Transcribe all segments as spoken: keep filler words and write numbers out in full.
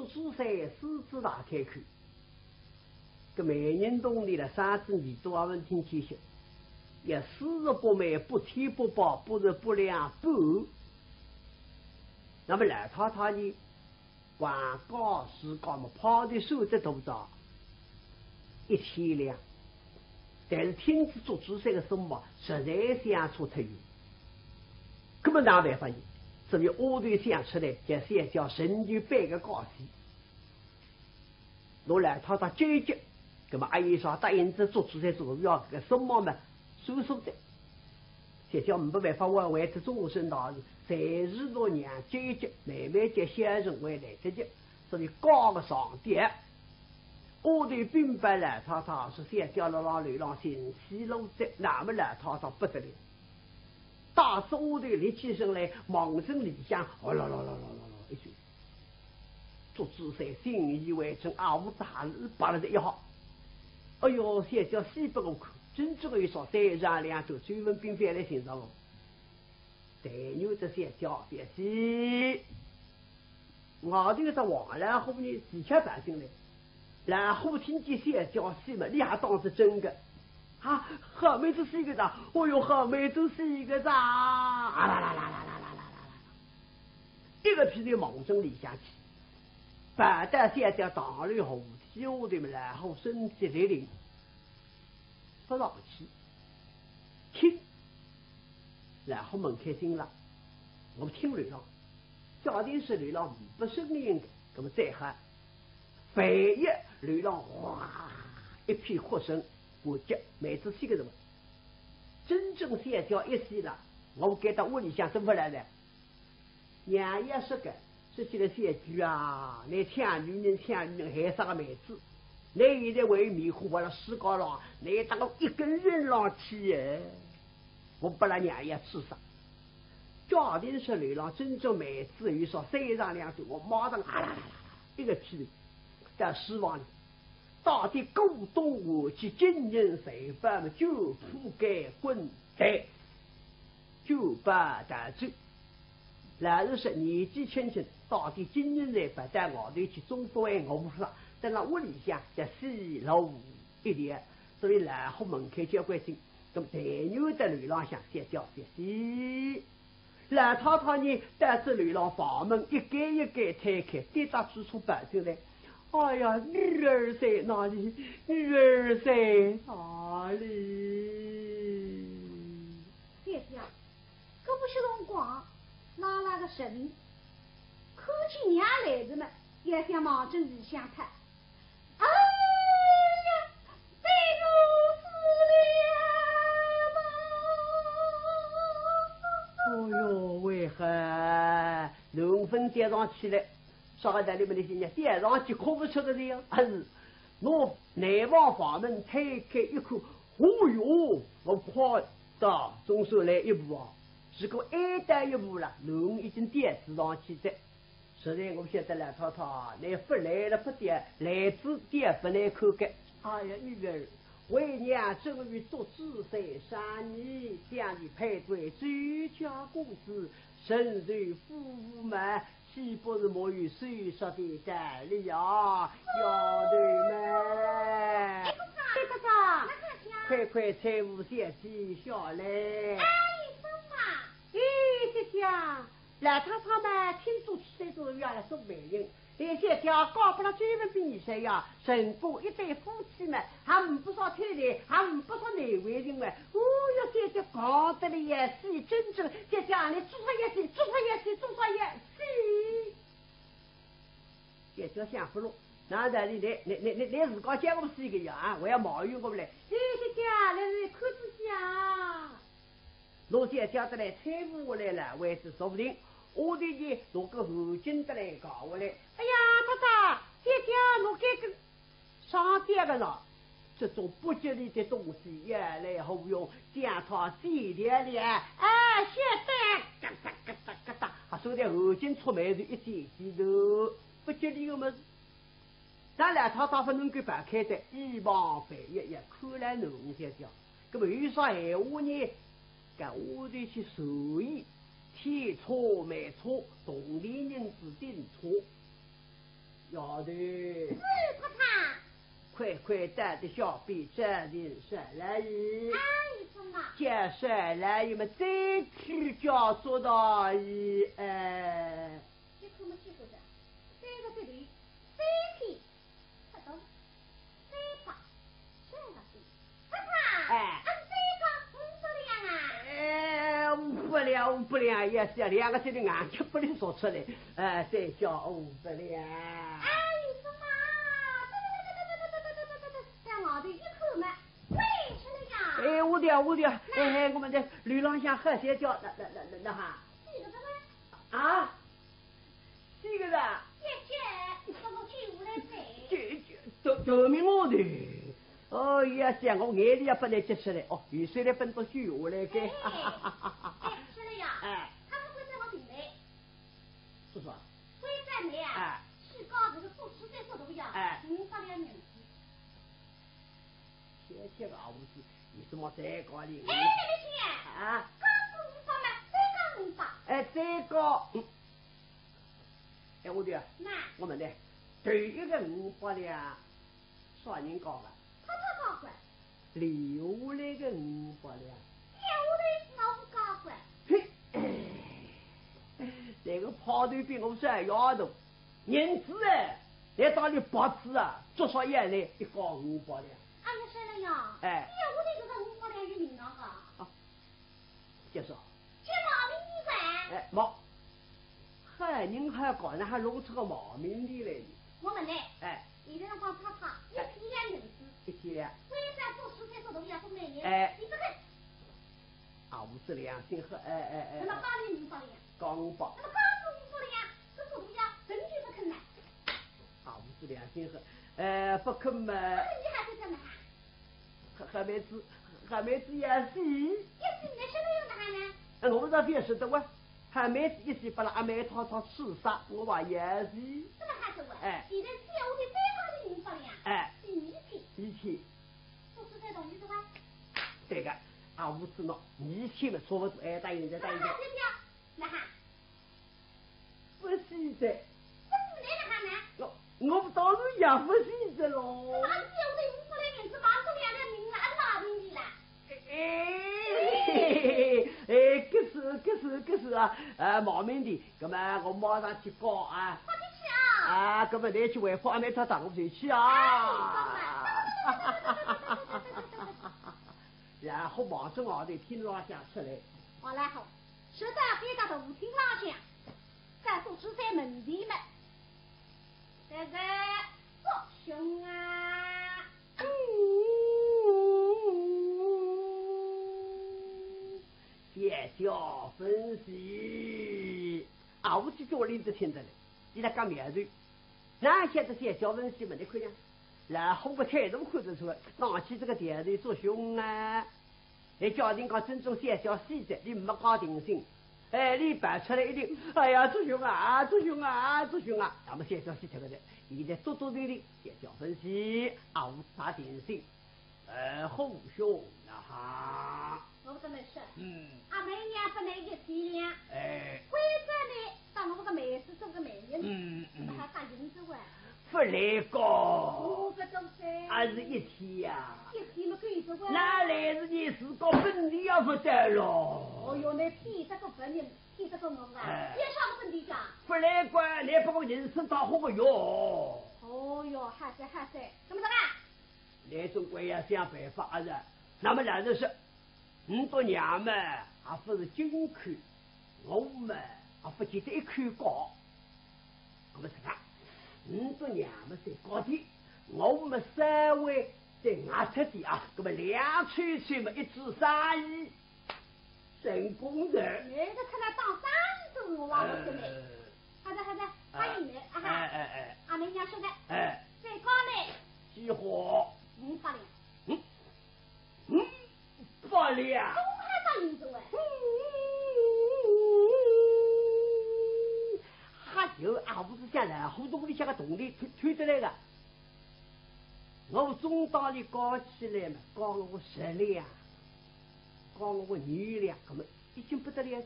子山狮子大开口，搿美人童年了，三子儿子阿文听见些，也四十八美，不天不报，不日不亮，不。那么老太太呢，还讲自家么跑的手这多少，一千两。但是听仔祝枝山个声望，实在相差忒远。那么哪办法呢？所以丫头想出来，叫小姐成就半个高兴。拿老太太救一救，那么阿姨说答应仔祝枝山做要搿个声望嘛，收收的。小姐没办法，我为仔终身大事，暂时拿娘救一救，慢慢叫小人会来得及。所以告个上吊。丫头禀报老太太说，小姐辣辣楼浪寻死路哉，那么老太太不得了，带仔丫头立起身来，望准里向，哗啦啦啦啦啦啦一句，祝枝山信以为真，啊，我咋是扒了这一下。哎哟，小姐死不过看，真正个一说，三长两短，周文宾翻来寻着我。但愿这小姐别死。外头有只黄老虎呢，自家跑进来。老虎听见小姐死嘛，伊也当是真个。啊，好妹子死个哉，哦哟，好妹子死个哉，啊啦啦啦啦啦啦啦啦啦，一个屁股望准里向去，跑到小姐堂楼下，下头么老虎身体立定，不上去，听，老虎门开进了，我听楼浪，假定是楼浪不声音的，那么再喊，万一楼浪哗一片哭声，我急，妹子死个哉么，真正小姐一死了，我该到屋里向蹲勿来了。娘也说个，说起来小姐啊，你抢女人抢女人害啥个妹子？你现在为面孔活了世界浪，你当我一根人浪去耶？我把那娘也气煞。假定是楼浪真正妹子有说三长两短，我马上啊啦啦啦啦一个屁股到书房里，到底鼓动我去金银财宝么，全部该滚蛋，全部带走。老实说，年纪轻轻，到底金银财宝到外头去，总不会饿煞，等辣屋里向叫死路一条。所以老虎门开交关紧，那么但愿在楼浪向小姐别死。老太太呢，到仔楼浪房门一间一间推开，跌跌撞撞跑进来。哎呀，女儿在哪里？女儿在哪里？姐姐，搿不是辰光，拉拉个声音，看见娘来了嘛，也想望准里向跑。哎呀，被我死了吧！哦哟，为何？囡儿跌上去了，啥个道理么？你现在跌上去哭勿出个呀？还是拿内房房门推开一看，哦哟，我快到总算来一步啊！如果晚到一步了，囡儿已经跌仔上去哉。 实在我晓得老太太，你勿来了勿得，来仔也勿来看个。哎呀，女儿，为娘正欲祝枝山赏你，将你配对周家公子，承受父母嘛，岂不是没有收拾的道理啊？丫头们。哎，哥哥，哎，哥哥，快快搀扶小姐下来。哎，叔父。哎，姐姐。 老太太嘛，听祝枝山要来送媒人，但小姐讲拨了周文宾二三爷，成功一对夫妻嘛，还呒不啥退来，还呒不啥难为情嘛。哦哟，姐姐讲得了呀，是真正，姐姐你做啥也是，做啥也是，做啥也是。姐姐想勿落，哪道理呢？你你你你自家叫我死个呀？啊，我要埋怨我来。哎，姐姐，来来，看仔些啊。 拿姐姐得来搀扶下来了，位置坐勿定，下头去拿个汗巾得来揩下来。哎呀，太太，姐姐，侬该个上吊个了，这种不吉利的东西也来何用？将它剪掉了，哎，晓得，嘎哒嘎哒嘎哒，啊，所以汗巾出门就一剪剪头，不吉利个么事。 但老太太勿能够摆开的，一旁万一也看来囡儿姐姐，搿么有啥闲话呢？搿丫头去算伊，天差地错，铜钿银子顶差。丫头。是，婆婆。快快带着小婢找寻少老爷。啊，有什么？叫少老爷么再去叫捉到伊，哎。一看么去不着，三个这里，三天，不懂，三八，三个字。 婆婆，哎。啊，再讲五百两啊？哎，五百两，五百两，也是两个字的硬气不能说出来。哎，再讲五百两。哎，什么？这这这这这这这这这这这，在外头一看嘛，贵出来呀。哎，我的，我的，哎，哎，我们的楼浪向好些叫，那那那那那哈。几个字呢？啊？ 几个人？姐姐，你怎么救我来噻？救，救，救，救命我的！哦呀，想我眼泪也不能接出来，哦，雨水来奔到水下来个。哎，哎，是的呀，哎。他们会在我里面。是啥？会在没啊？哎。去搞这个做事再说东西啊，哎。五百两银子。天天个儿子，你怎么在搞哩？哎，对不起，啊？刚刚五百嘛，再讲五百。哎，再讲，嗯。 哎，我的，那我们呢，头一个五百两，啥人搞的？他他搞的。留下来个五百两，留下来我搞的。嘿，这个跑得比我少丫头，银子哎，来打你八字啊，做啥也来一搞五百两。哎呀，少老爷，哎。留下来这个五百两有名堂啊。啊， 就说，这毛病医生。哎，毛，好人好搞，哪哈弄出个毛病的来呢？我问嘞，哎。现在辰光太太一天两银子，一天两。为啥做事才做东西要做每年？哎。你这个，啊，我这良心好，哎，哎，哎。那么讲你五百两，讲五百。那么讲你五百两，这做东西要人就不肯买。 啊，我这良心好，哎，不肯嘛。哎，你还是怎么？还，还没子，还没子也死。也死，你现在又哪哈呢？哎，我不知道别说的哇，还没子一死，把那阿妹她，她自杀，我话也是。怎么还是我？哎。现在只要我的对方的五百两，哎。一千。一千。不是这东西的哇？对个，啊，我知道，一千嘛，差不多，哎，答应着，答应着。那哈，对不对？ 不是的。不是那个啥呢？我，我当然也不是的喽。那么只有那五百两银子，马上要了命了，还是毛病的啦？哎，哎，可是，可是，可是啊，啊，毛病的，那么我马上去搞啊。快点去啊！啊，那么你去回复阿妹她打我回去啊。哎，然后望着外头厅浪向出来。好了好，实在非常的舞厅浪向。 在做事在门前嘛。这个，做兄啊。姐姐分析，啊，我去做林子听着嘞，你在干苗头？哪晓得姐姐分析嘛，你看呀，然后个态度看得出来，上去这个点头做兄啊。 哎，家庭讲尊重小小细节，你没搞定心。哎，你摆出来一定，哎呀，做兄啊，做兄啊，做兄啊。那么小小细节个人，现在多多听听，小小分析，啊，无啥定心。呃，好兄啊哈。我跟你说，嗯。阿妹娘不能一体谅，哎。关照你，当我个妹子做个媒人，嗯，嗯。我还答应着哇。 不来个。五百多岁。还是一天呀？一天么够着哇。哪来是你自个本钿也不得了？哦哟，那骗这个本人，骗这个我啊，哎。有啥个本钿讲？不来个，来把我人生当好个哟。哦哟，还是还是，怎么着啊？ 那总归要想办法啊是。那么老实说，你做娘嘛，还不是金口，我嘛，还不见得一口高。那么是啊，你做娘嘛再高点，我嘛稍微再矮出点啊，那么两抽抽嘛，一支生意。 成功的。哎，这看来当生意做，我忘了说嘞。呃。好的，好的，欢迎你，啊哈。哎，哎，哎。阿妹娘说的。哎。最高嘞。几化？五百两。嗯？嗯？八两。总还答应着哎。还有啊，我是想来，胡同里向个铜钿偷，偷得来的。 我总当伊讲起来嘛，讲我十两，讲我二两，那么已经不得了。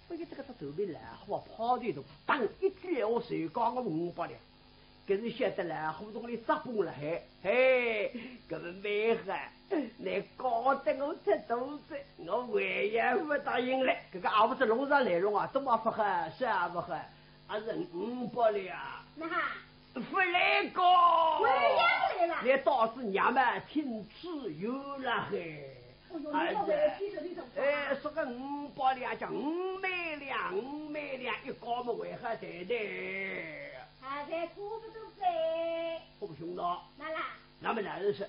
不过这个他头皮来，好跑的都，当一句闲话，谁讲我五百两？搿是晓得老虎洞里扎崩了海。嘿，搿么蛮好，倷讲得我出头子，我还要勿答应嘞。搿个阿婆子弄上来了啊，都没法好，是啊勿好，还是五百两啊。那哈，勿来讲，我也勿来了。倷到仔娘们听仔有了嘿。哎呀，哎，说个五百两，讲五万两，五万两，一讲么为何对对？啊，才差不多噻。不凶了。那啦？那么老实说，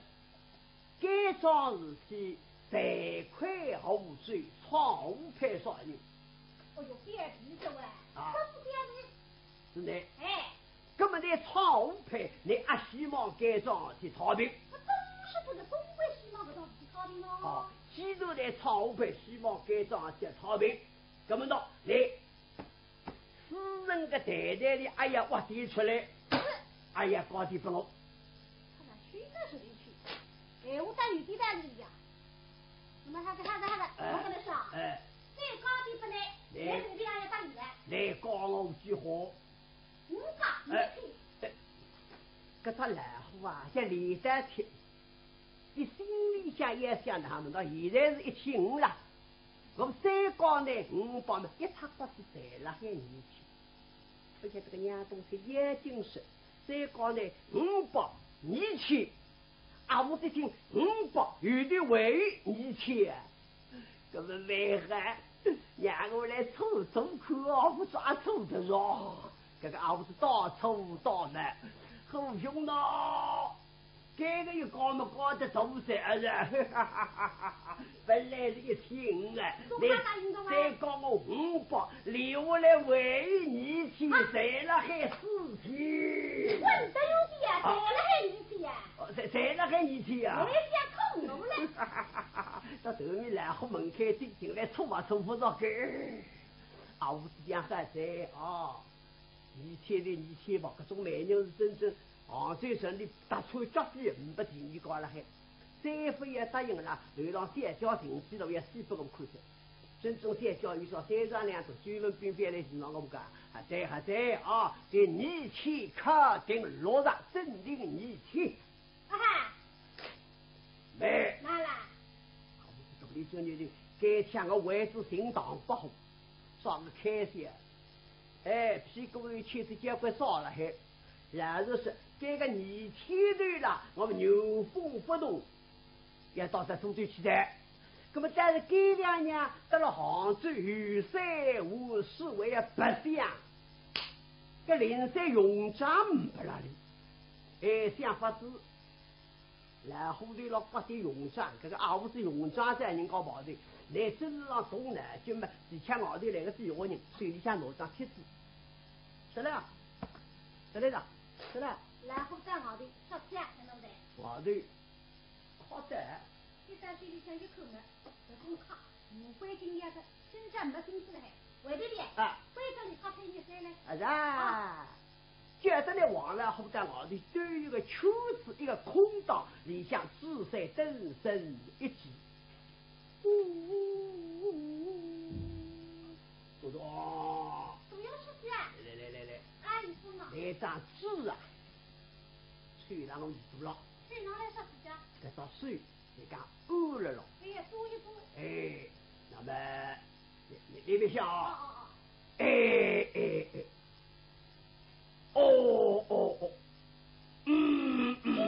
该桩事体罪魁祸首，闯祸派啥人？哦哟，表弟这位，啊，这是表弟。是的。哎。那么倷闯祸派，倷阿希望该桩事体太平？我当然勿是，总归希望搿桩事体太平咯。哦，既然倷闯祸派希望该桩事体太平，那么喏，倷 私人个袋袋里，哎呀，挖点出来，哎呀，交点拨我。他拿去到手里去，哎，我倒有点道理呀。那么好的，好的，好的，哎，我跟他说，哎，再交点拨倷，哎，倷手里还要打你的。倷讲我几化？我讲，你哎，听。哎，搿只老虎啊，像李丹天。 伊心里向也想着，哈，到现在是一千五了，我再讲呢，五百嘛，一塌刮子侪辣海二千。而且搿个娘东西也精神，再讲呢，五百、二千，啊，我一听五百，有点为二千啊。 搿么蛮好，让我来凑凑看哦，勿知阿凑得着。搿个阿婆子大凑大嘛，好凶喏！搿个一讲么讲得大噻，哎呀，本来是一千五啊，总算答应了哇。倷再讲我五百，留下来为二千，侪辣海四千。混得有点啊，侪辣海二千呀。 哦，侪，侪辣海二千啊？我也想看我嘞。到头面来，虎门开进进来，凑啊凑勿着个。啊，我是讲好哉哦，二千的二千吧，搿种媒人是真正杭州城里踏出脚底，没第二家辣海。再勿要答应了，楼浪小姐情绪了，要死拨我看哉。 真正小姐有啥三长两短，专门兵变来寻我讲，好哉好哉啊，这二千敲定落实，真定二千。啊哈，没。哪啦？我是独立专业的，该抢个位置行当不好，上个开销。哎，屁股里欠子交关少了嘿。老实说，该个二千头啦，我们原封不动 要到仔苏州去哉。那么但是搿两年到了杭州游山玩水还要白相，搿零散用场没拨拉哩。哎，想法子，老虎头浪刮点用场，搿个阿婆子用场在人家跑头，来真是上动脑筋嘛，而且外头来个几个人，手里向拿张帖子，是了，是了，是了。老虎在外头，啥子啊？外头 好的。一到手里向一看呢，搿种卡，五块金要的，身上没金子了还，回头的，啊，回头你好看一眼呢。啊呀，啊，觉得那王老虎在外头兜一个圈子，一个空档，里向紫色灯神一记。我说，哦，不要出去啊。来来来来，哎，你说嘛。那张纸啊， 手拿我一堵了。手拿来啥事体啊？搿只手就讲按了咯。哎呀，拨一拨。哎，那么，你，你，你别笑啊。哦，哦，哦。哎，哎，哎。哦，哦，哦。嗯，嗯。哎，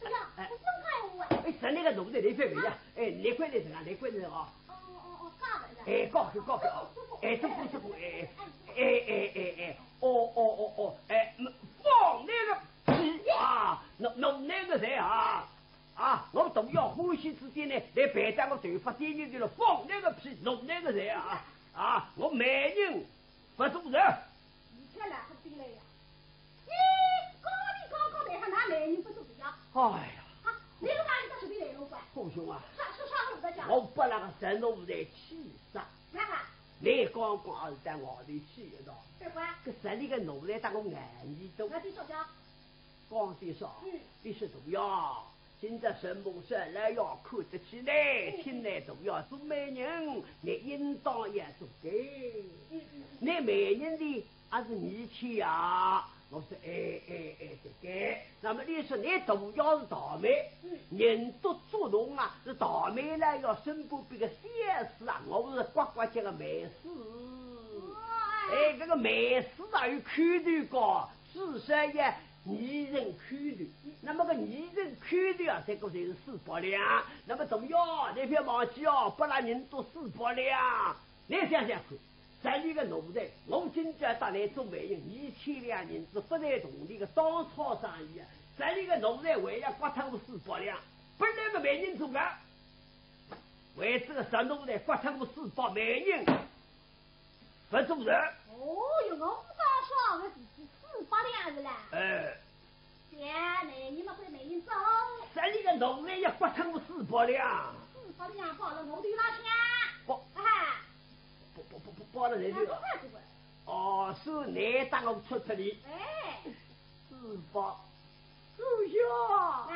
哎呀，哎。我真看我。哎，咱那个弄得你别别呀。啊。哎，你快点整啊，你快点啊。哦，哦，哦，哦，搞了呀。哎，搞去，搞去啊。哦，舒服。哎，舒服，舒服，哎，哎，哎，哎，哎。哦，哦，哦，哦，哎，嗯，放那个 屁啊，侬，侬那个谁啊？啊，我都要欢喜之间呢，来陪着我头发尖尖的了，放那个屁，侬那个谁啊？啊，我媒人不做人。你看哪个进来呀？你高里高高的，还拿媒人不做人呀？哎呀。啊，你个哪里到这里来了？好凶啊！啥，是啥我在讲？我把那个神农在气煞。那个？你刚刚还是在外头气一道。对吧？搿神里个奴才当我眼里头。那你说讲？ 讲些啥？嗯。你是毒药，今朝沈梦山来要看得起你，嗯。请你毒药做媒人，你应当也做的。嗯，嗯，嗯。你媒人的还是二千啊？我说，哎，哎，哎，对，对。那么你说你大爷是大妹，嗯。人都做东啊，是大妹呢，要身边个小事啊，我是刮刮叫个妹子。哇。哎，这个妹子啊，有口头个，至少也二人口头。那么个二人口头啊，这个就是四百两。那么怎么样？你别忘记哦，拨了人都四百两。 你想想看，这里个奴才，我今朝搭来做媒人，二千两银子勿在铜钿个当炒生意啊，这里个奴才还要刮脱我四百两，本来个媒人做个，为这个小奴才刮脱我四百，媒人勿做人。哦哟，我勿早说，我是四百两是啦。哎。 呀，媒人嘛，拨媒人做。这里个奴才也刮脱我四百两。四百两包了我头浪向。不，啊，不，不，不，不，包了你头浪。那不快不快？哦，是你搭我出出力。哎。四百。哎呀，啊。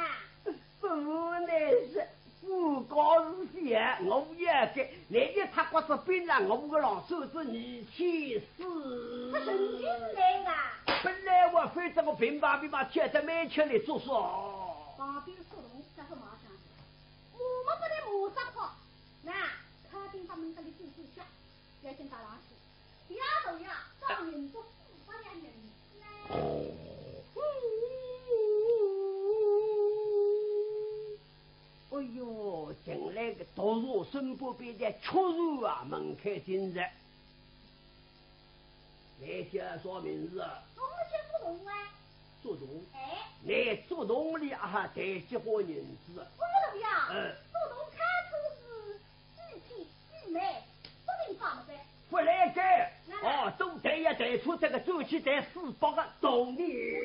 不，那是 我讲是些，我也给，你一塌刮子冰了，我个浪手是二千四。他神经是来的。本来我非这个平白平白欠得没钱的做啥？旁边说东西，他说马上，我们不得马上跑，那肯定把门这里就是下，要先打上去。 呀，都呀，张云都死不了人嘞。哎哟，进来个大学生不比的，确实啊，门开进来。你叫啥名字啊？我们叫做东啊。做东？哎。你做东里啊，带几化银子啊？我们都呀，嗯。做东开出是 四千四妹，不能放的。不来个，哪能？哦，都得要带出这个周期带四百个铜钿。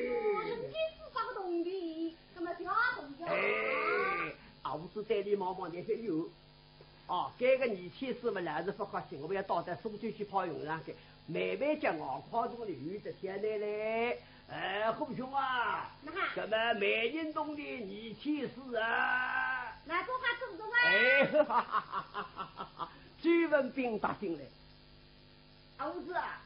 哦，人家四百个铜钿，那么就要铜钿啊。哎，啊，我是对你望望，你说有。哦，搿个二千四嘛，老实勿客气，我要到得苏州去跑运上去，慢慢叫我快动的有得天来嘞。 哎，虎兄啊，哪哈？搿么媒人铜钿二千四啊。那做啥做做啊？哎，哈哈哈哈哈哈！周文宾踏进来。儿子啊，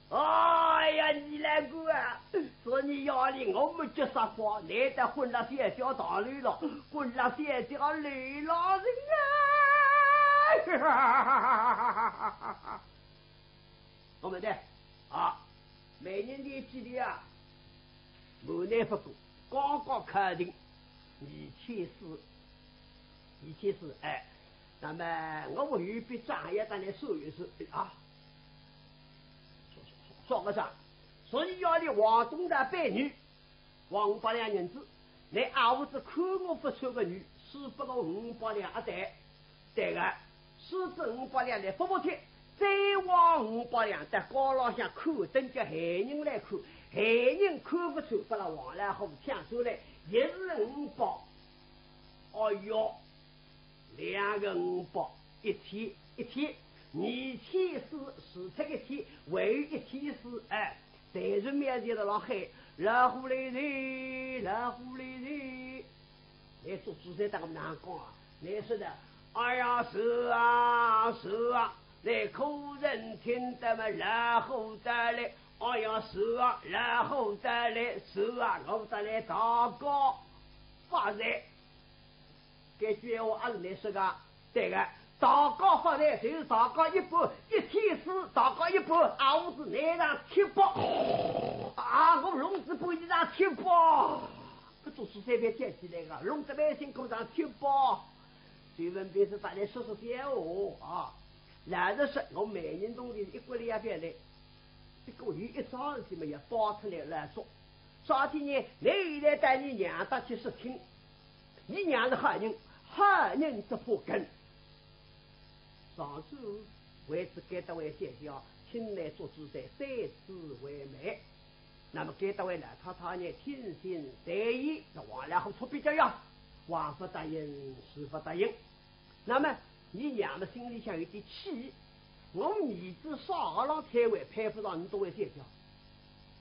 哎呀，你来过啊，是你夜里我没接啥话，你在混了小小大楼了，混了小小楼浪人啊。 我们的啊，媒人的几钿啊，我那不够，刚刚开定，二千四，二千四，哎，那么我有笔账也拿来算一算啊，算，算个账，所以要你往东的背女， 还五百两银子，你儿子看我不穿个女，输拨我五百两啊对，对个，输拨五百两来付勿脱，再还五百两，在街浪向看，等叫闲人来看，闲人看勿穿，拨了王老虎抢出来，也是五百。哎哟， 两个五百，一千，一千，二千四，除脱一千，还有一千四，哎，侪是面前的老黑，老虎来哉，老虎来哉。哎，做主才当难讲啊，你说的，哎呀，是啊，是啊，那客人听得么老虎得来，哎呀，是啊，老虎得来，是啊，我得来大家发财。 搿句闲话阿是倷说个？对个，大家发财就是大家一半，一千四大家一半，啊，我是拿上七百。啊，我弄仔半日上七百。搿做事随便捡起来个，弄得蛮辛苦上七百。周文宾是搭倷说说笑话啊。老实说，我媒人铜钿一个里也勿来，不过有一桩事体嘛，要报出来了说。啥体呢？倷现在带倷娘搭去说亲。 倷娘是好人，好人只怕梗。上次为仔该搭位小姐，请倷做主才三次为媒。那么该搭位老太太呢，听信谗言，这王老虎出比较呀，横勿答应，竖勿答应。那么倷娘么心里向有点气，我儿子啥个浪推位配勿上倷这位小姐。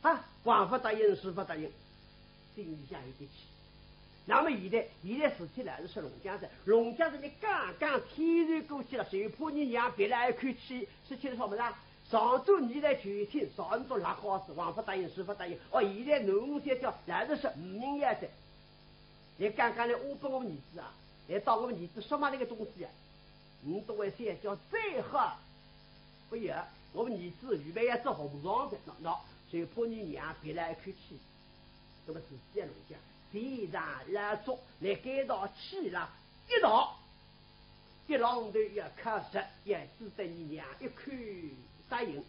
啊，横勿答应，竖勿答应，心里向有点气。那么现在，现在事体呢，是说弄僵哉，弄僵哉，倷刚刚天然过去了，就怕倷娘别了一口气，说起来啥么啦？上转你来求亲，上转辣告诉，王勿答应，是勿答应。哦，现在囡儿小叫，老实说，呒人要得。你刚刚来，我拨我儿子啊，来当我儿子说么那个东西啊，你都会想叫最好。不要，我儿子预备要做和尚的，喏，喏，就怕你娘别来一口气。那么是这样讲，非常老早来该道去了，一道 一浪头要靠实，要值得你娘一口答应。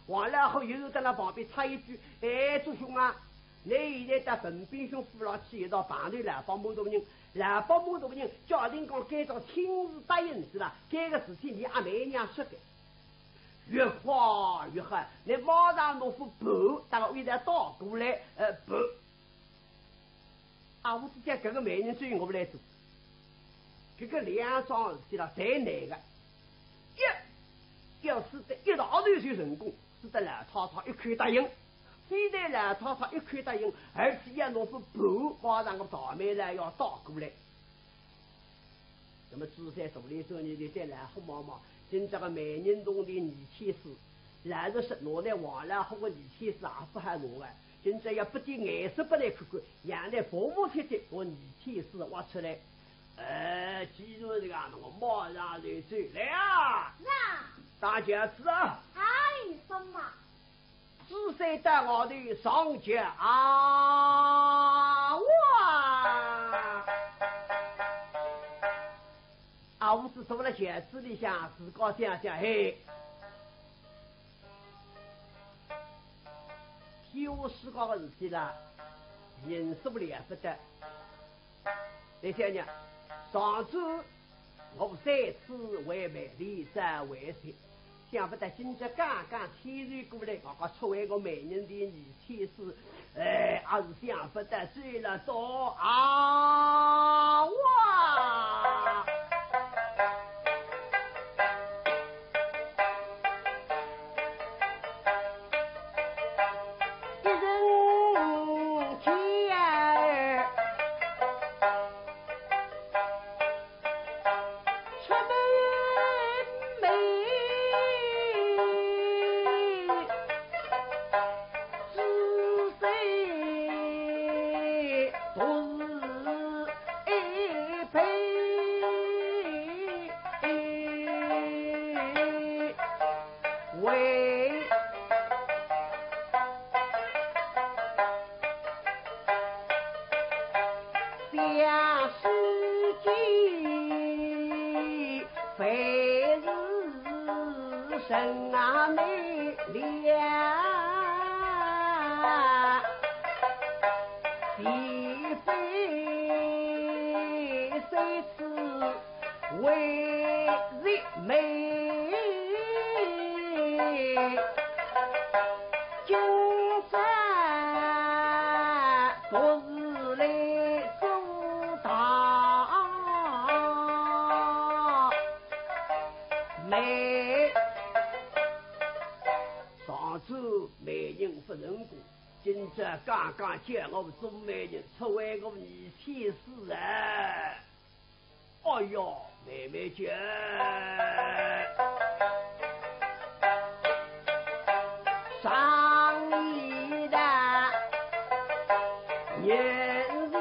王老虎又在那旁边插一句：“哎，祝兄啊，你现在到文炳兄府浪去一道碰头老伯母大人，老伯母大人叫人讲该朝亲自答应是吧？该个事情你阿妹娘说的。”越快越好，你马上拿副盘，到我现在倒过来，呃，盘。 啊，我只讲搿个媒人只有我来做，搿个两桩事体了，侪难个。一，要使得一道头就成功，使得老太太一口答应。非但老太太一口答应，而且要拿副盘，马上我大妹来要倒过来。 那么朱三坐里头呢，就对老虎望望，今朝个媒人铜钿二千四，老实说，拿来王老虎个二千四也勿好拿个，今朝要拨点颜色拨伊看看，让伊服服帖帖，拿二千四挖出来。呃，既然是搿样，我马上就走来啊！是啊。打轿子啊！哎，什么？ 朱三到外头上轿啊！哇！啊，我是坐辣轿子里向，自家想想，嘿，天下世界个事体啦，人数了勿得。 你想想，上次我三次为媒，连三为四，想勿到今朝刚刚天瑞过来，我讲出为我媒人的二千四，哎，还是想勿到走了多啊！哇！一人健儿出门门，子孙都是一辈。 为想世间凡事人啊美丽啊，岂非三次 为人媒，今朝独是来做大媒。上次媒人勿成功，今朝刚刚叫我做媒人，出为我二千四啊！ 哎哟，妹妹姐，上一代年纪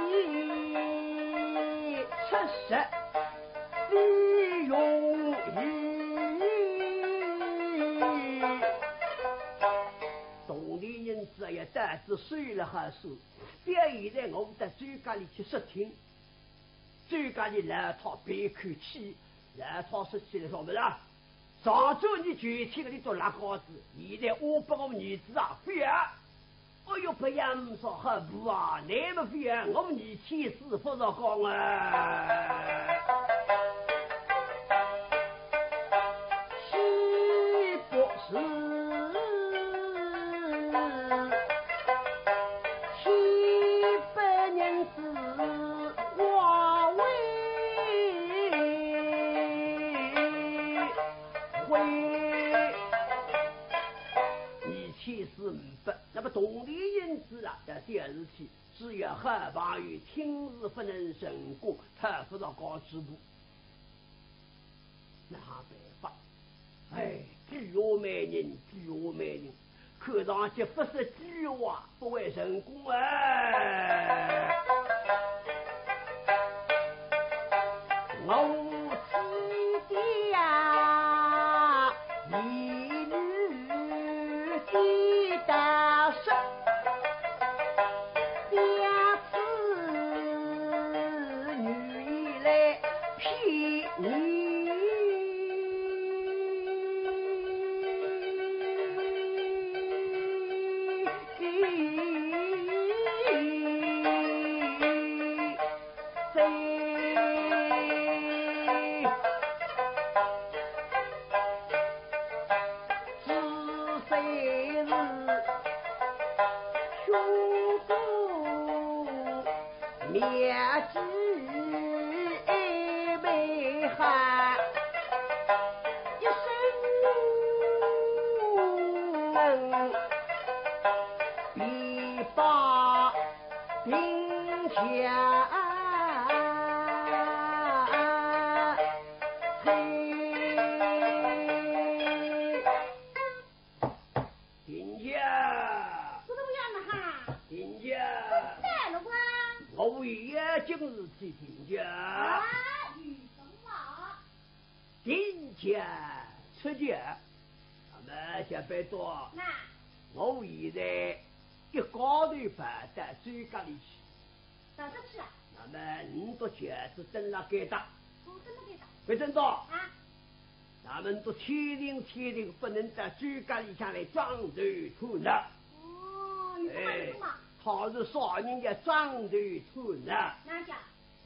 七十不容易，铜钿银子也带仔收了好数，覅现在我到周家里去说听。 周家里老太别口气，老太说起来说么啦，上周你求亲个你做辣告子，现在我拨我儿子啊，覅。哎哟，不要说好不啊，那么覅，我二千四勿着讲啊。岂不是 七百银子化为灰。二千四五百，那么铜钿银子啊，搿点事体，只要好朋友亲自勿能成功，讨勿着高主婆。哪办法？哎，鬼话美人，鬼话美人，看上去不说鬼话不会成功哎。我记得呀，一女的大叔，两次女来骗你。停下！是这个样子哈。停下！我也今日去停下。啊，有什么？停下，出去。那么小白多，那我现在一高头跑到周家里去。 到得去啊？那么你到轿子等了该搭，哦，等了该搭。不等到？啊？那么你到千定千定不能到周家里向来装醉吐闹。哦，你不能嘛？哎，倘若啥人家装醉吐闹，哪讲？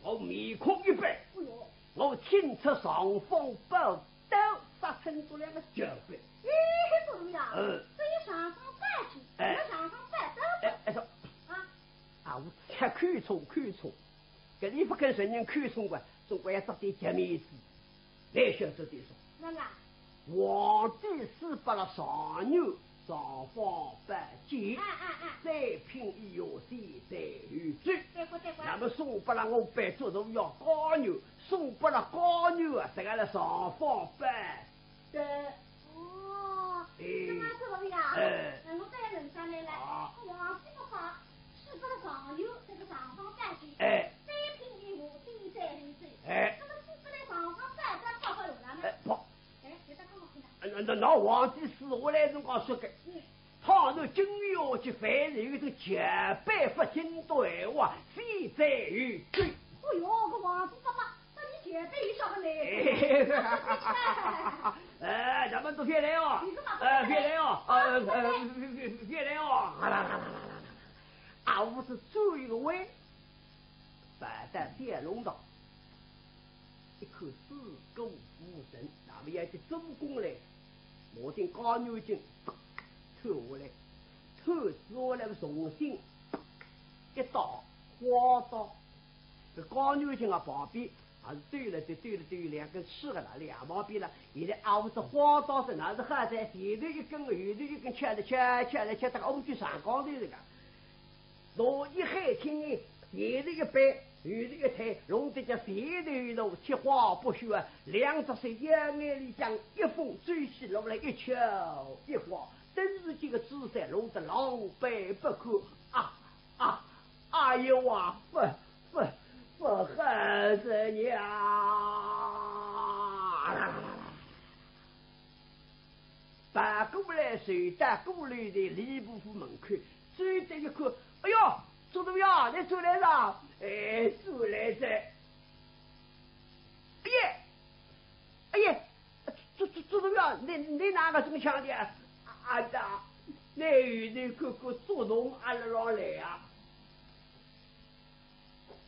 我面孔一板，哎呦，我请出尚方宝刀，杀出两个脚板。哎，不对呀，嗯，这一尚方宝剑，哎，那尚方宝刀，哎，哎，说，啊，啊，我吃口冲，口冲，搿里不跟人人口冲个，总归要着点脚面子，来晓得点啥？哪个？皇帝赐拨了状元尚方宝剑，啊，啊，啊，三品一下，千载难追。对过，对过。那么送拨了我班做头要高人，送拨了高人啊，这个了尚方宝 对。哦，哎，那么这个呀，哎，我再问上来了，啊，皇帝不好，是不是状元这个尚方宝剑，哎，三品以下，千载难追，哎，那么是不是尚方宝剑好好用了呢？哎，不。哎，别的看不看的。那，那，那皇帝死下来辰光说个，嗯，倘若金玉其外头有一种绝版不经对话，千载难追。哎呦，搿皇帝不好， 那你绝对有啥个嘞？哎，咱们都别来哦，你干嘛不来？哎，别来哦，呃，呃，别，别，别来哦，啊啦啦啦啦啦啦，啊，我是最后一个位，摆在天龙道，一口四顾无神，那么要去做工嘞，我听高牛精抽下来，抽下来重新一刀，花刀。 搿高牛精啊，旁边还是对了对，对了对，两根刺个了，两旁边了。现在啊，我是花刀子，那是好在前头一根，后头一根，切了切，切了切，这个乌鸡上高头这个。我一喊听见，前头一扳，后头一推，弄得叫前头一路七花八旋啊，两只手腰眼里向一封，走起路来一翘一晃，顿时这个姿势弄得狼狈不堪啊啊！ 哎呦啊，不，不，不好哉呀！跑过来，走到鼓楼台礼部府门口，走得一看，哎呦，做头呀，你转来哉？哎，转来哉。哎呀，哎呀，做，做，做头呀，你，你哪个这么强的啊？啊呀，你有你看看，做头阿拉老来啊。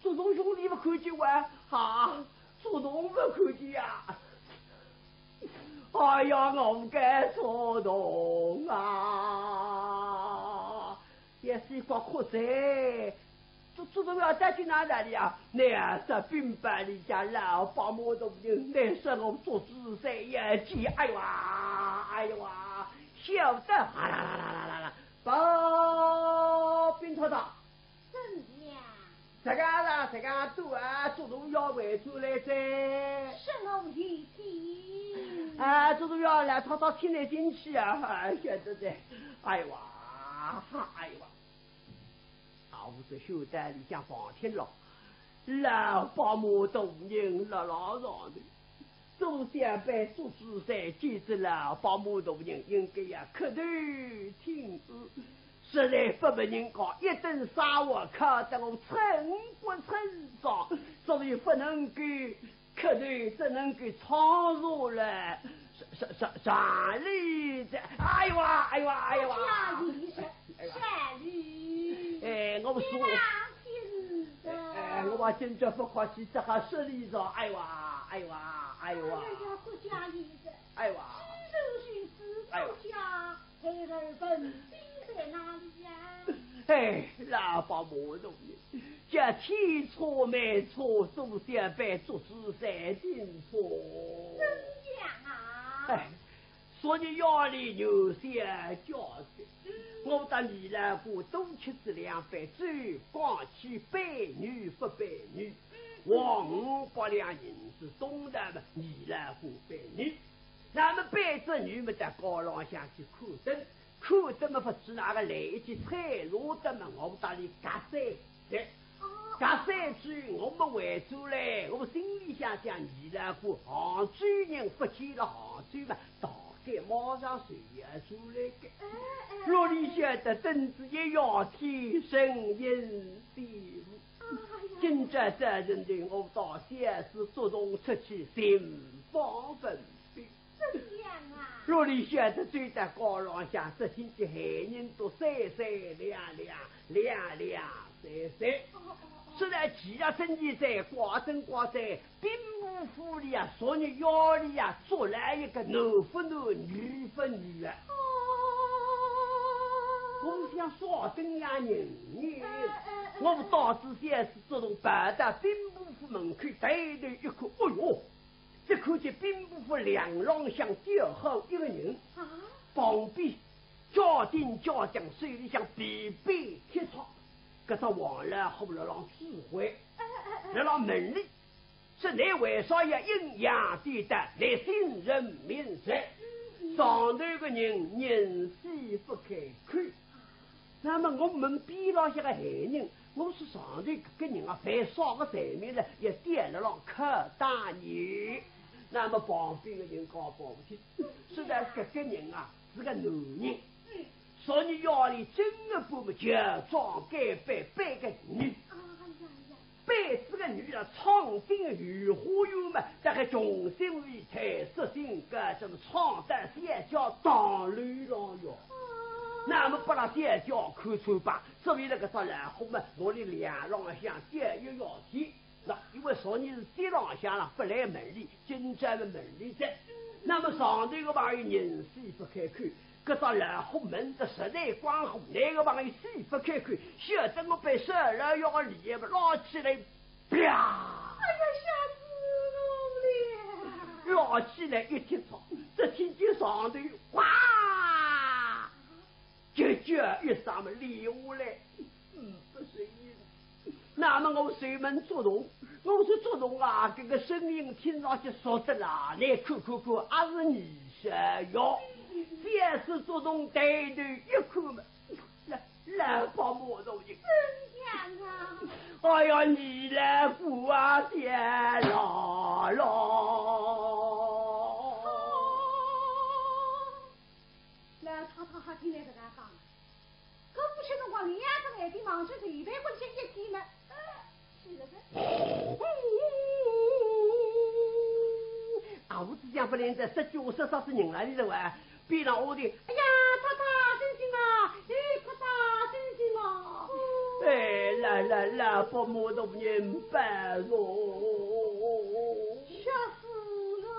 祖宗兄弟不看见哇？啊，祖宗不看见呀！哎呀，我该祖宗啊！也是一个哭哉。祖，祖宗要带去哪里啊？那是兵班里向老伯母都不能，那是我做主噻，也急，哎呦啊，哎呦啊，晓得，啊啦啦啦啦啦啦，报禀太太。 怎样？这个啦，这个都啊，祖宗要回转来哉。什么一天？啊，祖宗要来，他到厅里进去啊，啊，晓得哉。哎哇，哎哇，啊，我这袖带里向放天了，老伯母大人辣辣上头。 总想办做主噻，见仔老伯母大人应该要磕头请安，实在勿拨人家一顿生活敲得我寸骨寸壮，所以勿能够磕头，只能够唱茶了。上上上上礼哉，哎呦哇，哎呦哇，哎呦哇！哎呀，你是哎呀，哎，我们说，你那真是的。哎，我把今朝不客气，这还失礼哉，哎哇，哎哇，哎哇，哎呀，不讲理的。哎哇，既然如此，哎哇，不讲，孩儿本性在哪里呀？哎，老伯母大人，这千错万错，总想办做主噻，千错。怎样啊？哎， 昨日夜里有些交涉，我搭二老哥多吃仔两杯酒，讲起陪女不陪女，还五百两银子，东道嘛，二老哥陪女。那么陪仔女嘛，到街浪向去看灯，看灯嘛，勿知哪个来一记菜茶灯嘛，我搭俚夹三 对，搿三句我没回转来，我心里想想，二老哥杭州人勿见了杭州嘛，大概马上就要转来个。哪里晓得等仔一夜天，人影全无。今朝早晨头，我带小厮祝同出去寻访问兵。 怎样啊？哪里晓得走到街浪向，只听见喊人都三三两两，两两三三。哦，哦，哦。说来奇啊，真奇哉，怪真怪哉，兵部府里啊，昨日夜里啊，捉来一个男不男，女不女啊。哦。我想啥等样人呢？哎，哎，哎。我带仔小厮祝同跑到兵部府门口，抬头一看，哎哟， 只看见兵部府两浪向吊好一个人，啊？旁边家丁家将，手里向皮鞭铁叉，搿只王老虎辣浪指挥，哎，哎，哎。辣浪问俚，说倷为啥要阴阳地带，倷姓甚名谁？嗯，嗯。上头个人人死勿开口。 那么我问边浪向个闲人，我说上头搿个人啊，犯啥个罪名了，要吊辣浪敲打呢？那么旁边个人讲勿听，说道搿个人啊，是个男人，昨日夜里正月半么乔装改扮扮个女，扮仔个女啊，闯进御花园嘛，大概重新为态，色心个，什么闯到小姐堂楼浪哟。那么拨拉小姐看穿吧，所以搿个只老虎嘛，拿俚两浪向吊一夜天。那因为昨日是街浪向了，勿来问俚，今朝么问俚哉。那么上头个朋友人死勿开口，搿只老虎问得实在光火，哪个朋友死勿开口，晓得我被小老爷个厉害么，拉起来，啪！哎呀，吓死我了！拉起来一踢草，只听见上头哇，尖叫一声么，落下来，嗯，勿声音。那么我随问祝同，我说祝同啊，搿个声音听上去熟得啦，倷看看看，阿是倷小爷？小厮祝同抬头一看么，老，老伯母大人。怎样啊？哎呀，倷来过啊，谢老老。老太太还听见搿个讲， 搿不是辰光，两只眼睛望着头背滚下一记么，呃，是了个。啊，我只想勿连着，这句话说啥是人来的哇？边浪屋里，哎呀，太太，醒醒啊！哎，太太，醒醒啊！哎，来来来，伯母大人，别说。吓死我了！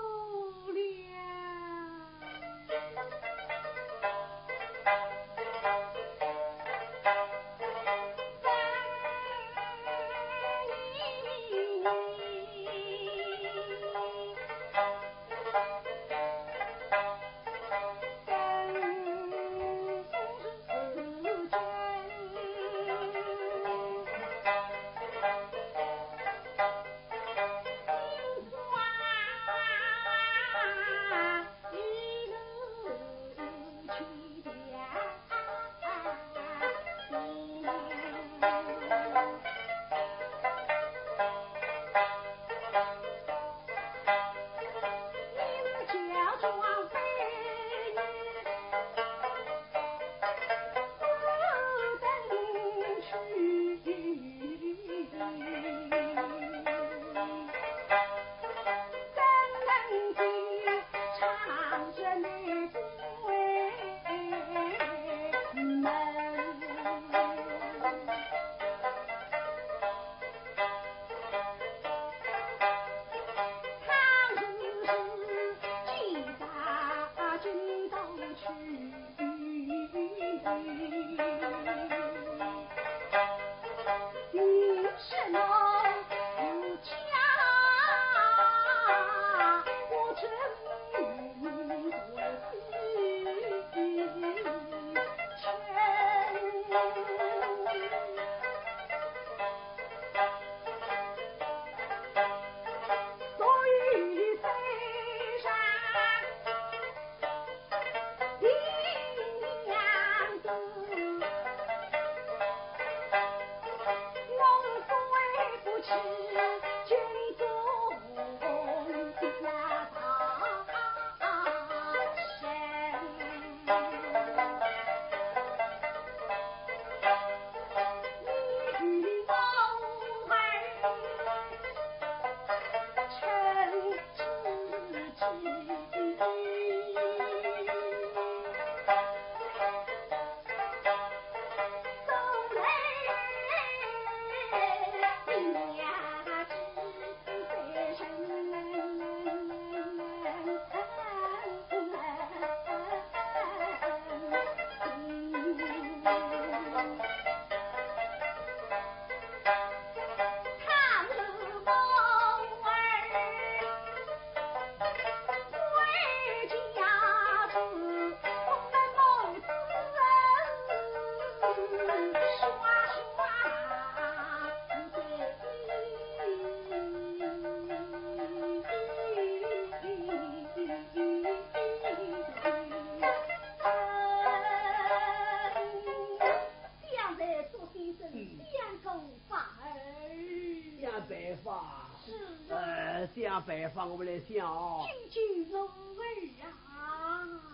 想办法，我来想哦。请求我儿啊。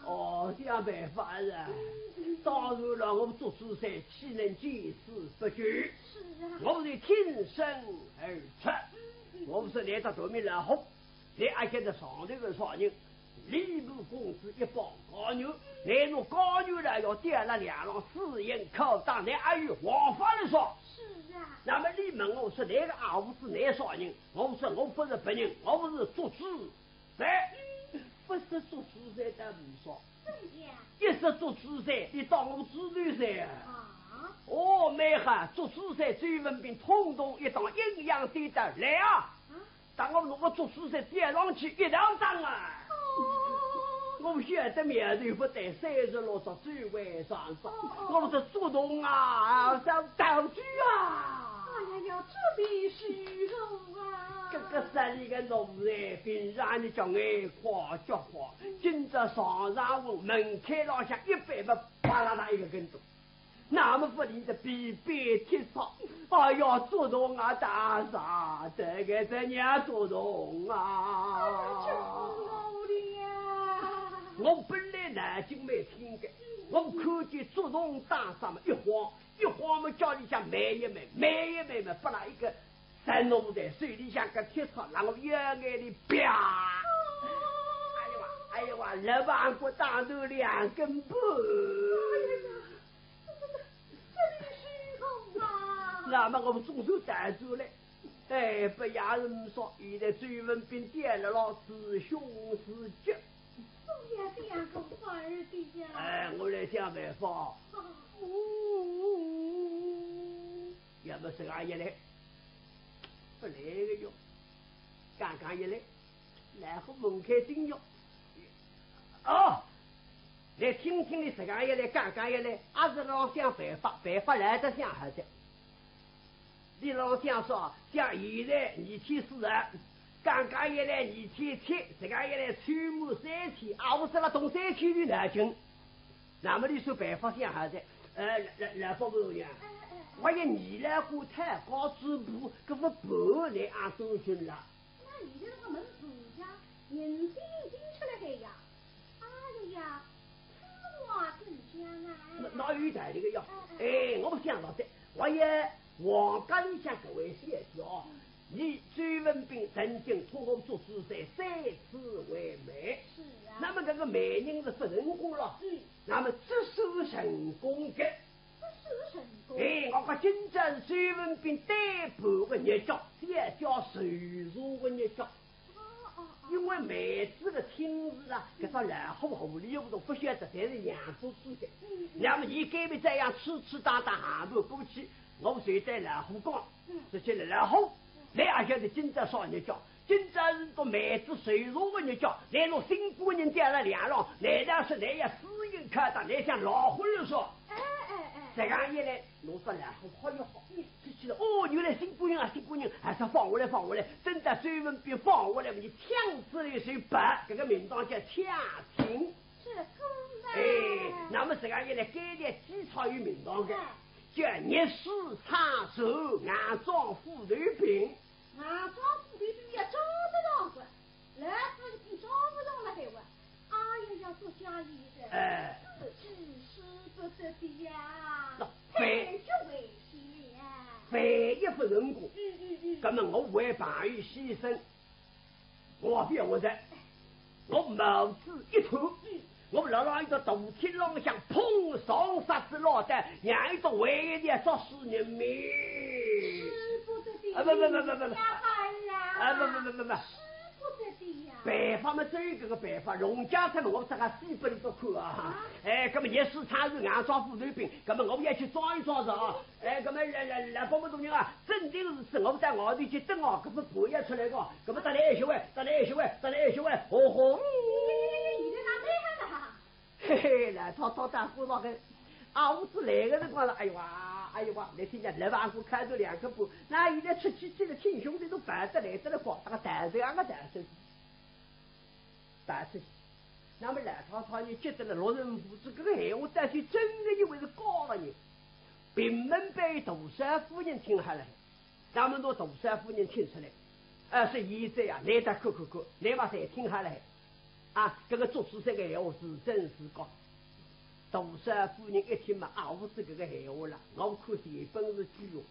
哦，想办法啊。当然了，我们祝枝山岂能见死不救？是啊。我是挺身而出。我们是来到对面老虎，来阿现在上头个少人，礼部公子一帮官员，来弄官员了要点了两浪四营口当，来阿有王法的说。是啊。那么你问我是哪个阿五子哪少人？我说我不是别人，我是祝枝山。不是祝枝山的不说，怎样？一是祝枝山，你当我猪头山啊？啊？哦，蛮好，祝枝山周文宾统统一当阴阳对待来啊！啊？当我弄个祝枝山点上去一道打啊！哦。我晓得苗头不对，三十六岁最为上早，我是祝同啊，上道具啊！哎呀呀，这便是如何啊？这个山里个奴才，平常你叫眼快脚快，今朝上上午门槛浪向一板么，啪啦嗒一个跟斗，那么不灵的皮鞭踢草，哎呀，祝同啊，大傻，这个这娘祝同啊！这是我的呀。我本来眼睛蛮清的，我看见祝同打啥么一晃，一晃么叫里向慢一慢，慢一慢么，拨拉一个三奴才手里向个铁叉，然后腰眼里啪！哎呦哇，哎呦哇，肋旁骨打断两根半。这这这这是如何啊？那么我们总算站出来，哎，不要人说，现在周文宾点了老师兄是急。我也这样个儿的呀。哎，我来想办法。哦。要么这个也来，不来个哟，刚刚一来，然后门开进哟。哦，来听听你这个也来，刚刚也来，阿是老想办法，办法来得想好的。你老想说，像现在二千四啊，刚刚也来二千七，这个也来秋末三千，啊，我说了东三千的南京。那么你说办法想好的，呃，来来，宝贝呀，我也你来过太高之步，搿么不来啊，周军了。那你这个门子呀，人已经出来的呀。哎呀，此话怎讲啊？那那有道理个呀。哎，我不想到的，我也王家里向搿位小姐哦，你周文宾曾经托我做主在三次为媒，是啊。那么搿个媒人是不成功了，嗯。那么这是成功的。这是成功。哎，我讲今朝是周文宾对半个日脚，小姐受伤个日脚。哦哦哦。因为梅子个亲事啊，搿只老虎糊里糊涂不晓得，侪是杨祖祖的。嗯嗯。那么伊该么这样痴痴呆呆行路过去，我随在老虎讲，嗯。说起来老虎，倷也晓得今朝啥日脚，今朝是个梅子受伤个日脚，倷弄新官人调了两浪，难道是倷要私营开打，倷想老虎了说？哎哎哎。这样一来，弄得老虎好一好。 说起来，哦，原来新官人啊，新官人，还是放下来，放下来。等到周文宾放下来，你抢出来一手板，搿个名堂叫抢亲。是个啊。哎，那么这个一来，该条基草有名堂的，哎。叫逆水唱首硬装斧头柄。硬装斧头柄也装得上个，老虎已经装勿上了海哇。哎呀呀，做家里的，哎。自己使不得的呀。那太绝危险了。万一不成功，嗯嗯嗯。那么我为朋友牺牲，我不要活着，我帽子一脱，我辣辣一个大铁浪向砰撞杀仔老旦，让一个为一条杀死人命。使不得的。啊，不不不不不不。呀，儿啊。啊，不不不不不。使不得的呀。办法嘛，只有搿个办法，农家他们我这个死不能不看啊。啊。哎，那么逆水唱首硬装斧头柄，那么我也去装一装着啊。哎，那么来来来，帮帮大人啊，真的是我在外头去等啊，搿么盘也出来个，那么得来一歇喂，得来一歇喂，得来一歇喂，吼吼。现在哪能了？嘿嘿，来，他他打鼓那个，啊，我是来个辰光了，哎呦哇，哎呦哇，来听见来吧，我看着两个不，那现在出去去了，亲兄弟都办得来得了光，那个谈这样个谈出去，谈出去。那么来，他他也觉得了，罗仁富这个闲话，但是真的以为是高了呢。屏门背杜少夫人听下来，那么拿杜少夫人请出来，啊，是现在呀，来得快快快，来嘛，侪听下来。啊，搿个祝枝山个闲话是真是讲，大少夫人一听嘛，啊，我是搿个闲话了，我看是有本事句哦。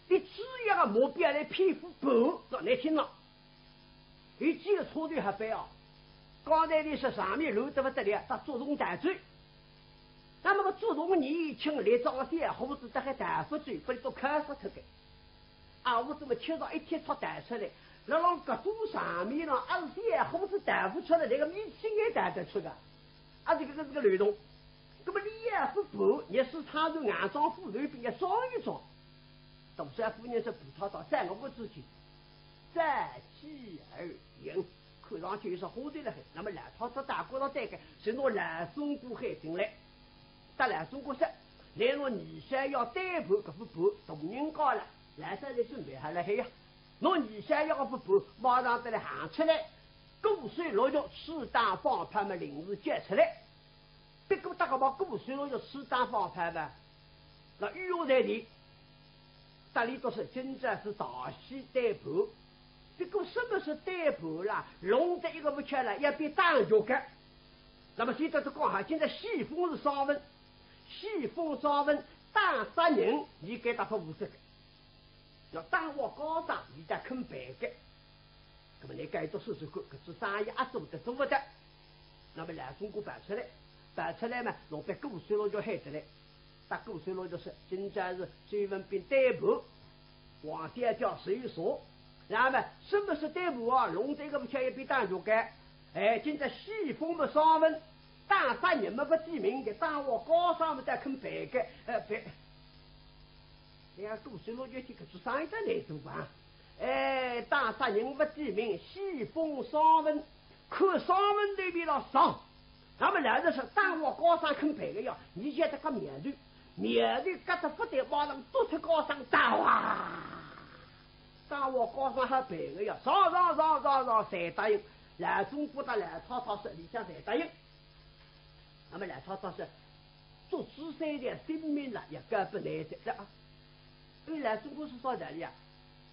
你只要个目标来匹夫不，说难听了。有几个错头还犯哦。刚才你说上面乱得不得了，他主动弹走。那么个主动年轻来找个小伙子，大概弹勿走，拨你都敲死脱个。啊，我怎么吃上一铁撮弹出来？辣浪搿种场面上，啊，是小伙子弹勿出来，那个米青也弹得出个。啊，这个，这个漏洞。那么你也是不，你是他是硬装斧头兵也装一装。大少夫人是不操操，在我不知情，在继而言，看上去有啥花头了海。那么老太太大过了这个，是拿老总管喊进来。搭老总管说，来拿二少爷对簿，搿副簿大人家了，老早就准备好了海呀。拿二少爷搿副簿马上得来行出来，鼓水落玉，适当放炮么临时交出来。 不过大家把鼓水落玉适当放炮吧，那御用在里，大理都是今朝是大喜对簿。不过什么是对簿啦？弄得一个不巧了，要被打脚个。那么现在是讲哈，现在喜风是啥文，喜风啥文，打杀人，你该搭勿负责个。要打我高档，你再肯办个。 那么你该做事情，搿只生意啊做得做勿得。那么老总管跑出来，跑出来嘛，弄得鼓水落玉喊得来，搭鼓水落玉说，今朝是周文宾对簿，王小姐受赏。那么什么是对簿啊？弄得一个不巧也被打脚个。哎，今朝喜风么啥文，打杀人么勿点名个，打我高档么再肯办个，呃，办。人家鼓水落玉听搿只生意得难做啊。 哎，打杀人勿点名，喜风啥文，看啥文头皮浪上。那么老实说，打我高档肯办个呀，你晓得个苗头，苗头搿只勿对，马上做出高档打哇！打我高档还办个呀，上上上上上，侪答应。老总管搭老太太说里向侪答应。 那么老太太说，祝枝山个性命了，也交拨倷个啊。哎，老总管是啥道理啊？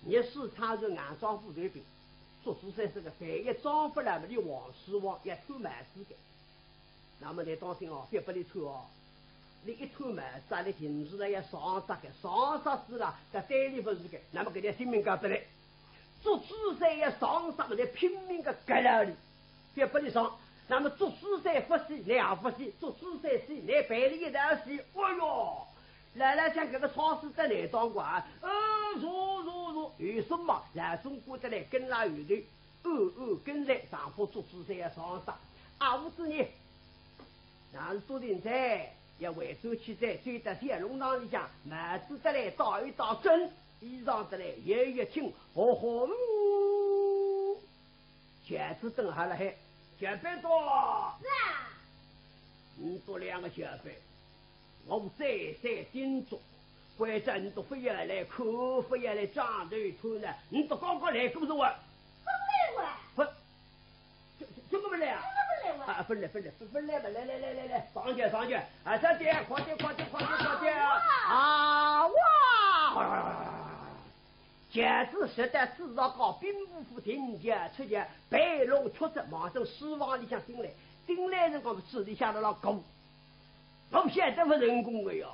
你是他是硬装斧头兵，祝枝山是个万一装勿来么，你王世王也偷帽子个。那么你当心哦，覅拨你偷哦。你一偷帽子啊，你停住了要上杀个，上杀死了，搿对你勿是个，那么搿条性命交拨倷。 祝枝山要上杀么，得拼命个轧牢伊，覅拨伊上。那么祝枝山勿死，倷也勿死，祝枝山死，倷陪伊一道死。哎哟，老老想搿个差事得难当个啊！呃，坐坐坐，有数目，老总管得来跟辣后头，暗暗跟来，上怕祝枝山要上杀。啊，勿知呢，那是祝枝山要回转去哉，走到小弄堂里向，帽子得来戴一戴正， 衣裳得来，也一挺，吼吼，嗯，轿子等好了嘿，轿班到。是啊。你做两个轿班，我再三叮嘱，关照你都勿要来看，勿要来撞头头呢，你都刚刚来过是哇？刚来哇。勿， 这，这，这个勿来啊？这个勿来哇？啊，勿来，勿来，勿来嘛，来，来，来，来，来，上去，上去，啊，上去，快点，快点，快点，快点，哇！啊，哇！轿子实在是要搞兵部府停轿出轿，备龙出阵，马上书房里向进来，进来辰光是里向辣辣鼓，我晓得勿成功个哟。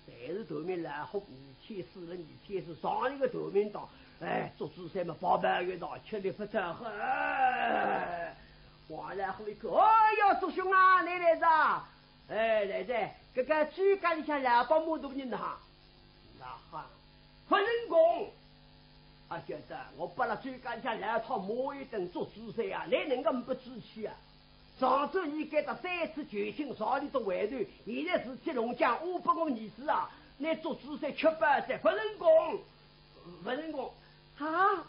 但是头名老虎，二千四了，二千四，上一个头名当，哎，祝枝山嘛，包包一道，吃力不讨好。哎，王老虎一看，哦哟，祝兄啊，你来哉啊？哎，来哉，搿个酒家里向老伯母大人哪哈？哪哈？勿成功。啊，晓得，我拨了酒家里向老太骂一顿祝枝山啊，你能够勿知趣啊？ 上周你给他三次求情，上里都回头，现在事体弄僵，我不我儿子啊，那祝枝山吃饱噻，勿成功，勿成功。啊，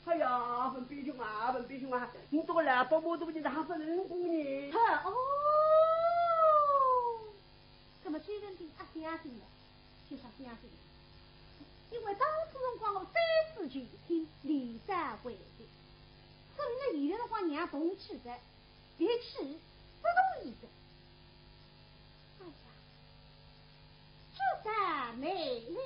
哎呀，文宾兄啊，文宾兄啊，你这个老伯母这个人还勿成功呢。哈，哦，那么周文宾啊，相信了，就说相信了。因为当时辰光我三次求情，连三回头，所以呢，现在辰光让动气哉。 别去，不同意的。哎呀，这倒没了。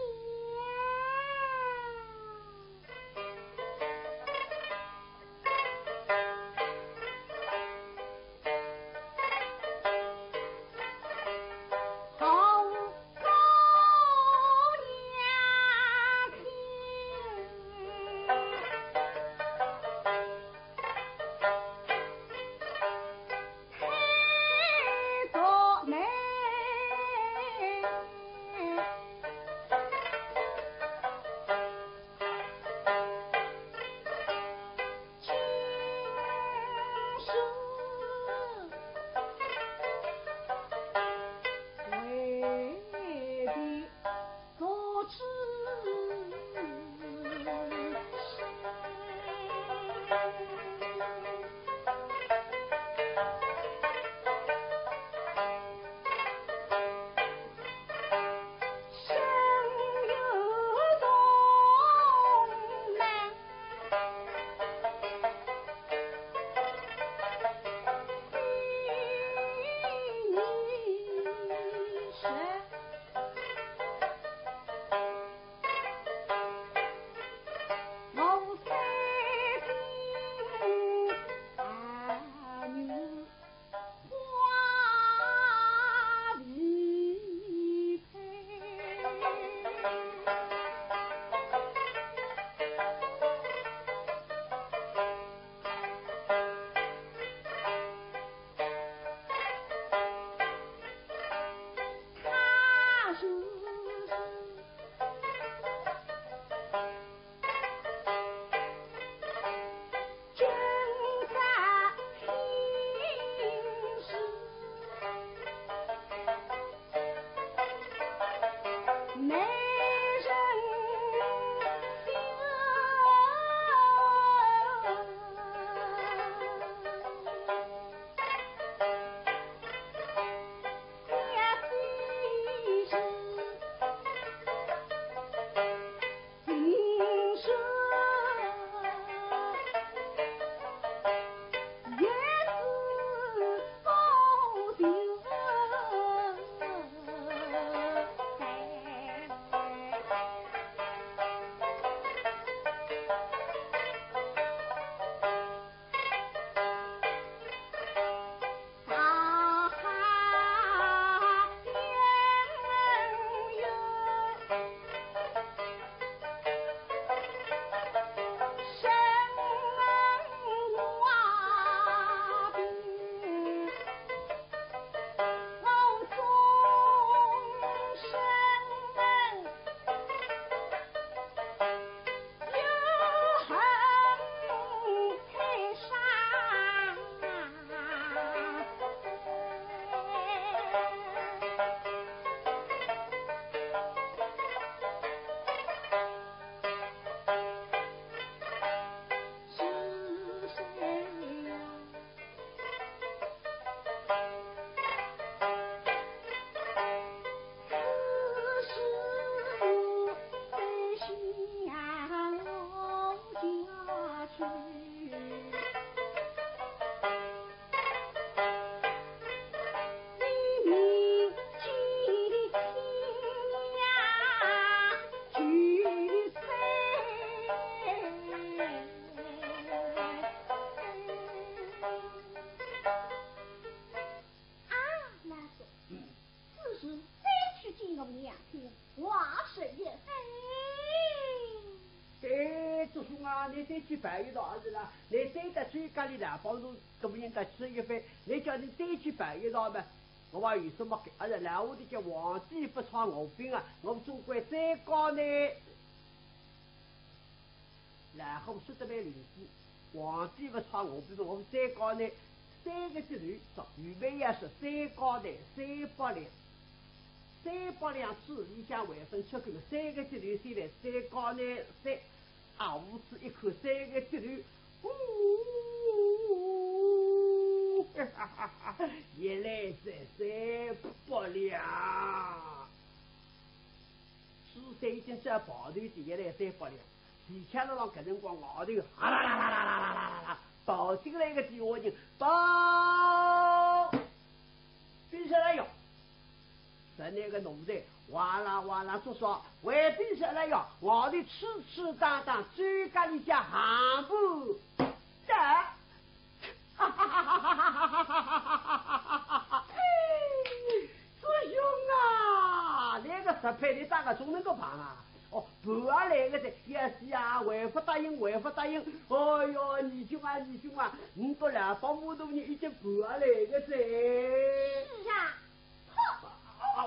再去跑一趟，阿是啦，倷再到酒家里来，帮助搿么人家吃一番，倷叫倷再去跑一趟嘛。我话有什么个？阿是啦，我就叫皇帝不闯我兵啊，我总归再讲呢。然后说得蛮灵光，皇帝不闯我兵嘛，我再讲呢，三个节头，说预备要说三讲呢，三百两。三百两子里向还分出去嘛，三个节头先来三讲呢，三。 啊，胡子一看三个节头，呜，原来是三百两。苏三已经只跑头的，原来三百两。齐巧了，搿辰光外头哈啦啦啦啦啦啦啦啦啦，跑进来一个地下人，报，兵杀来了哟。 城里个奴才哇啦哇啦作耍，回禀少爷呀，外头吹吹打打，酒家里向行步的。哈哈哈哈哈哈！祝兄啊，那个石牌你打个总能够碰啊？哦，盘也来个哉，也是啊，还勿答应，还勿答应。哦哟，二兄啊，二兄啊，你个老伯母大人已经盘也来个哉。是啊， 哼，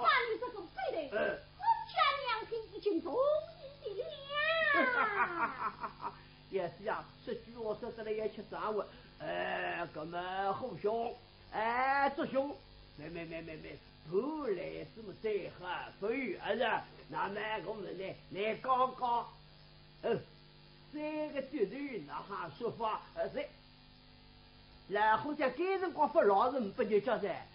把你这个废人，嗯。我家良心已经同意的了。也是啊，说句话说得来要吃生活。哎，搿么虎兄，哎，祝兄，没没没没没，盘来是么最好，不如，哎呀，那么我们呢，来讲讲，嗯，三个节头哪哈说法，呃，是。 老虎讲，该辰光勿老实，呒不人家哉。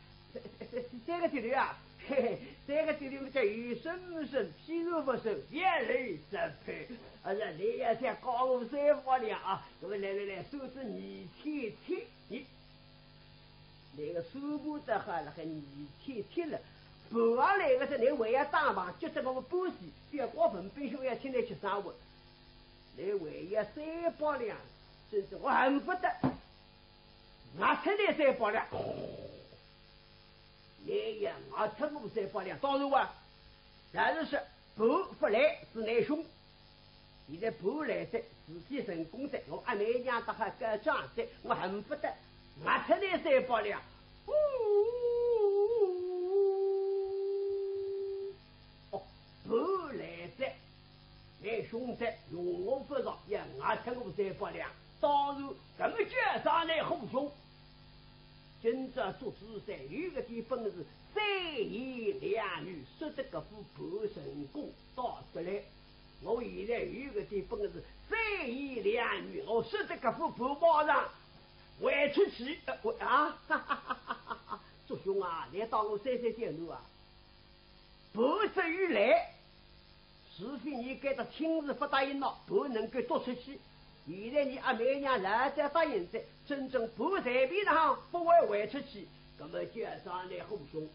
三个节头啊，嘿嘿，三个节头叫有声无声，譬如无声，也来十倍。啊，是，你也想讲我三百两啊？那么来来来，算是二千七，你，那个算盘得好了，还二千七了。盘也来个是，你还要打牌，觉得我们不是，不要过分，必须要请你吃生活。 你还要三百两，真是我恨不得拿出你三百两。你也拿出我三百两，当然啊，但是说盘勿来是难凶。现在盘来哉，事体成功哉，我阿妹娘搭好告状哉，我恨不得拿出你三百两。呜，哦，盘来哉。 难凶哉，容我勿着，也拿出我三百两。当然，搿么叫啥呢，虎兄？今朝祝枝山有搿点本事，三言两语说得搿副盘成功倒出来。我现在有搿点本事，三言两语，我说得搿副盘马上还出去。呃，我，啊，哈哈哈哈哈哈！祝兄啊，你当我三三叫侬啊？ 盘只有来，除非你搿搭亲自勿答应了，盘能够夺出去。现在你阿妹娘老早答应哉，真正盘随便哪哈勿会还出去。葛么叫啥呢，虎兄？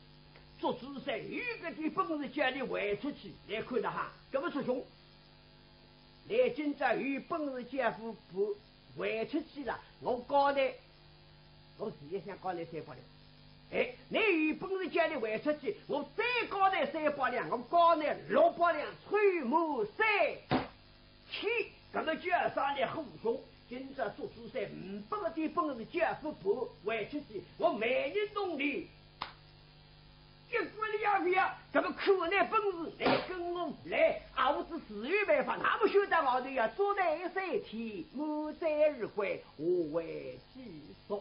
祝枝山有搿点本事叫你还出去，来看哪哈，葛么祝兄，你今朝有本事叫副盘还出去了，我讲呢， 我第一想讲你三百两。哎，你有本事叫你还出去，我再讲你三百两，我讲你六百两，吹满三千。葛么叫啥呢，虎兄？今朝祝枝山呒不搿点本事叫副盘还出去，我万人弄你。结果你也勿要，葛么看你本事，来跟我来，啊，我是自有办法，那么休得外头呀，做得一三天，满载而归，下回继续。